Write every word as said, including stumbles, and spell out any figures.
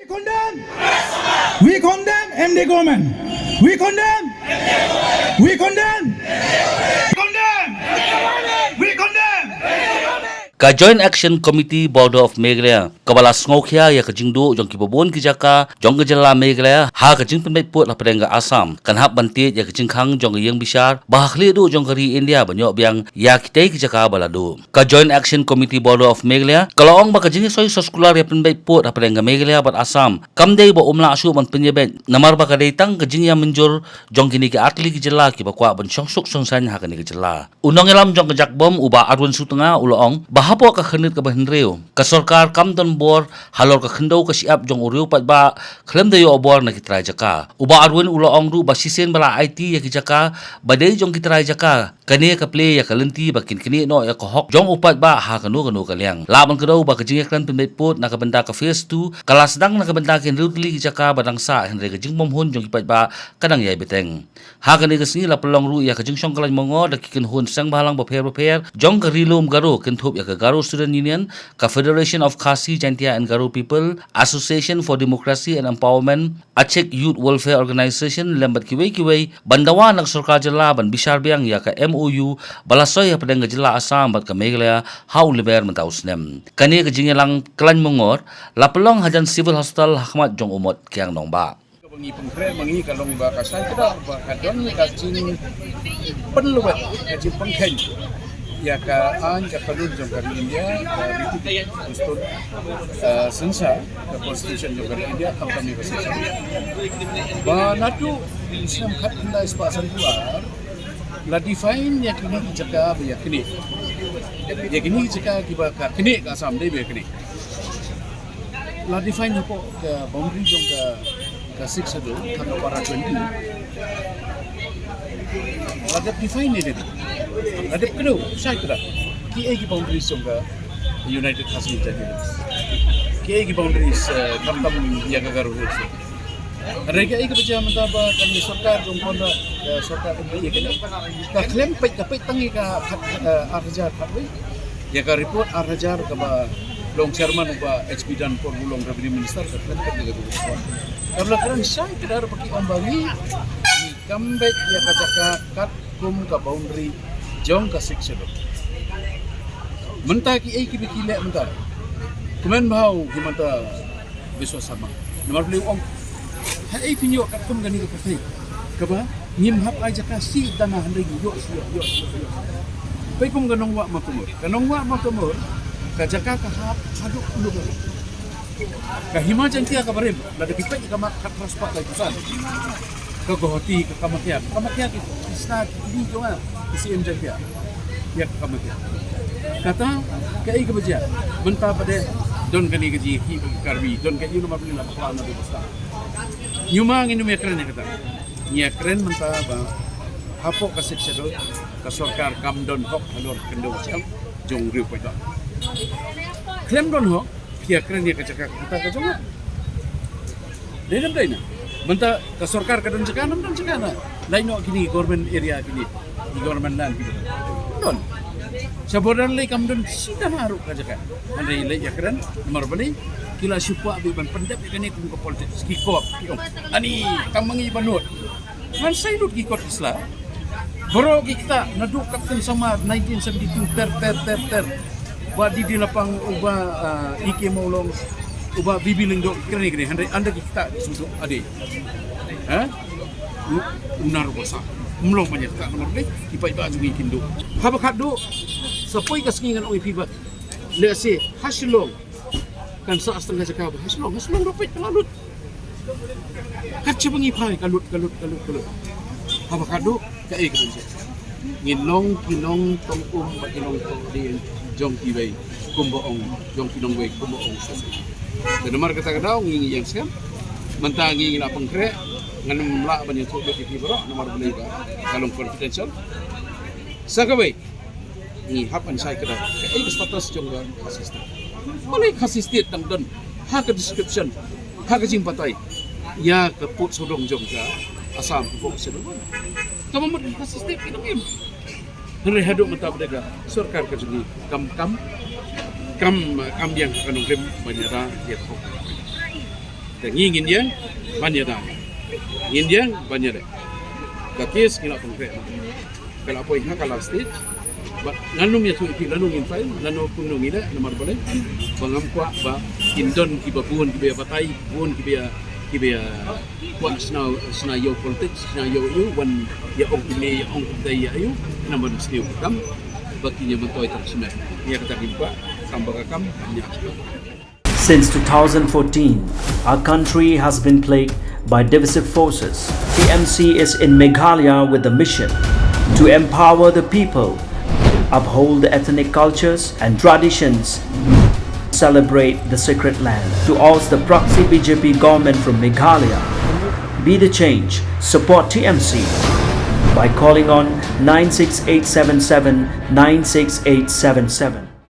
Condemn! We condemn M D A government! We condemn! We condemn! Condemn! We condemn! Ka Joint Action Committee Border of Meghalaya, kaba la sngewkhia ïa ka jingduh jong ki babun ki jaka jong ka jylla Meghalaya ha ka jingpynbeit pud hapdeng ka Assam, kan hap ban tied ïa ka jingkhang jong ka ïing bishar ba ha khlieh duh jong ka ri India ban ïoh biang ïa kitei ki jaka ba la duh. Ka Joint Action Committee Border of Meghalaya ka la ong ba ka jingïasoi soskular ïa pynbeit pud hapdeng ka Meghalaya bad Assam kam dei ba um lah shuh ban pynïabeit, namar ba ka dei tang ka jingïamynjur jong kine ki artylli ki jylla kiba kwah ban shongsuk shongsaiñ ha kane ka jylla. U nongïalam jong ka JAC-BOM, u Bah Arun Sutnga, u la ong ba hapoh ka khyrnit kaba hynriew, ka sorkar kam don bor halor ka khyndew ka shyiap jong u riew paidbah khlem da ïoh bor na ki trai jaka. U Bah Arun u la ong ruh ba shisien ba la aiti ïa ki jaka ba dei jong ki trai jaka, kane ka plie ïa ka lynti ba kin knieh noh ïa ka hok jong u paidbah ha kano kano ka liang. Lah ban kdew ba ka jingïakren pynbeit pud na ka bynta ka phase two ka la sdang na ka bynta ki hynriew tylli ki jaka ba dang sah, hynrei ka jingbymhun jong ki paidbah ka dang ïai bteng. Ha kane ka sngi la pynlong ruh ïa ka jingshong khlaiñ mongor da ki kynhun seng bhalang bapher bapher jong ka Ri Lum Garo, kynthup ïa ka Garo Student Union, ka Federation of Khasi Jaintia and Garo People, Association for Democracy and Empowerment, Achik Youth Welfare Organization lem bad kiwei kiwei, ban dawa na ka sorkar jylla ban bishar biang ïa ka M O U ba la soi hapdeng ka jylla Assam bad ka Meghalaya ha u Lber mynta u snem. Kane ka jingïalang khlaiñ mongor la pynlong hajan Civil Hospital ha khmat jong u Mot Kiang Nangbah. Kaba ngi pynkhreh ma ngi ka long ba ka shai kdar ba ka don ka jingpynlwet, ka jingpynkheiñ ïa ka aiñ ka kanun jong ka ri India, ka Riti Dustur, eh, Synshar, ka Constitution jong ka ri India, khamtam ïa ka Synshar. Ba naduh snem khatkhyndai spah sanphew ar la define ïa kine ki jaka ba ïa knieh. Ïa kine ki jaka kiba ka knieh, ka Assam dei ba ïa knieh. La define hapoh ka boundary jong ka, ka Sixth Schedule, ha ka para twenty. La dep define ïa kane. La dep kdew, shai kdar. Kiei ki boundaries jong ka United Khasi Jaintia Hills? Kiei ki boundaries, eh, khamtam ïa ka Garo Hills? Hynrei kaei kaba jia mynta ba kane ka sorkar jong Conrad, eh, sorkar M P A kane, ka khlem peit, ka peit tang ïa ka khat, eh, ar hajar khatwei. Ïa ka report ar hajar kaba long chairman u Bah H P Danpur, u long Revenue Minister, ka khlem peit ïa ka report. Ka la kren shai kdar ba ki ong ba ngi, ngi kam beit ïa ka jaka katkum ka boundary jong ka Sixth Schedule. Mynta kiei kiba ki leh mynta? Kmen bha u Himanta Biswa Sarma. Namar balei u ong? Haei phin ïoh katkum kane ka pyrthei kaba ngim hap ai jaka shi dana, hynrei ngi ïoh, ïoh, ïoh, ïoh, ïoh. Peit kum ka Nongwah Mawtamur. Ka Nongwah Mawtamur, ka jaka ka hap haduh Ulubari. Ka Hima Jaintia kaba rim, lada phi peit ka map, khatphra spah laiphew san. Ka Guwahati, ka Kamakhya, ka Kamakhya ki, ki sna ki, ki jong nga, ki C M Jaintia. Ïa ka Kamakhya. Kata, kaei kaba jia? Mynta pat de don kane ka jingïakhih bad ki Karbi, don ka, ïa, namar balei la bakla naduh ba start? Ngi ma ngin ym ïakren ïa kata. Ngi ïakren mynta ba hapoh ka Sixth Schedule, ka sorkar kam don hok halor ka khyndew ka shyiap jong u riew paidbah. Khlem don hok, phi ïakren ïa ka jaka kata ka jong nga. Dei ne ym dei ne? Mynta ka sorkar ka don jaka ne ym don jaka na? Lait noh kine government area kine, ki government land kine. Don. Sha border lei kam don shi tang haduh ka jaka. Hynrei leit ïakren, namar balei? Ki la shu kwah beit ban pyndep ïa kane kum ka politics, ki kop, ki ong, ani, tang ma ngi ban nud. Ngan sa lut ki kot ki sla. Baroh ki ktah naduh Captain Samar nineteen seventy-two ter ter ter ter. Bah D D Lapang, u Bah, ah, E K Mawlong, u Bah B B Lyngdoh, kren kren, hynrei ynda ki ktah ki shu duh ade. Ha? U, u nar u basa. Ym long ban ïa ktah namar balei? Ki paidbah jong ngi kin duh. Haba khatduh, sa poi ka sngi ngan ong ïa phi ba, lehse ha Shillong kan sah sa tang ka jaka ba ha Shillong, ha Shillong ruh peit ka la lut. Kat shaba ngi phai ka lut, ka lut, ka lut, ka lut. Haba khatduh, kaei ka ban jia? Ngin long ki nongtong um bad ki nongtong dieng jong kiwei kumba ong, jong ki nongwei kumba ong shisha. Te namar kata ka daw ngi, ngi ïeng skhem. Mynta ngi, ngi la pynkhreh, ngan ym lah ban ïathuh lut ïa phi baroh namar balei ba ka long confidential. Sa kawei, ngi hap ban shai kdar kaei ka status jong ka Khasi State. Balei Khasi State dang don ha ka description, ha ka jingbatai ïa ka pud sawdong jong ka Assam, ka pud sawdong? Ka mut ka Khasi State ki dang im. Hynrei haduh mynta ba dei ka sorkar ka jong ngi kam, kam, kam, kam biang ka nongrim ban ïada ïa ka pud. Ngi ngin ïeng ban ïada, ngin ïeng ban ïada. Ka case ngi la pynkreh, ka la poi ha ka last stage. Ba ngan ym ïathuh ïa phi lano ngin file, lano kumno ngi leh, namar balei ba ngam kwah ba kin don kiba bun kiba ïa batai, bun kiba ïa, kiba ïa kwah shna, shna ïew politics, shna ïew ïew, wan ïa ong kine ïa ong kata ïa ïew. Namar sniew kam ba kin ïa myntoi tang shimet. Ïa kata ngim kwah, kam ba ka kam kam ïa. Since two thousand fourteen, our country has been plagued by divisive forces. T M C is in Meghalaya with the mission to empower the people, uphold the ethnic cultures and traditions, celebrate the sacred land. To oust the proxy B J P government from Meghalaya, be the change, support T M C by calling on nine six eight seven seven nine six eight seven seven.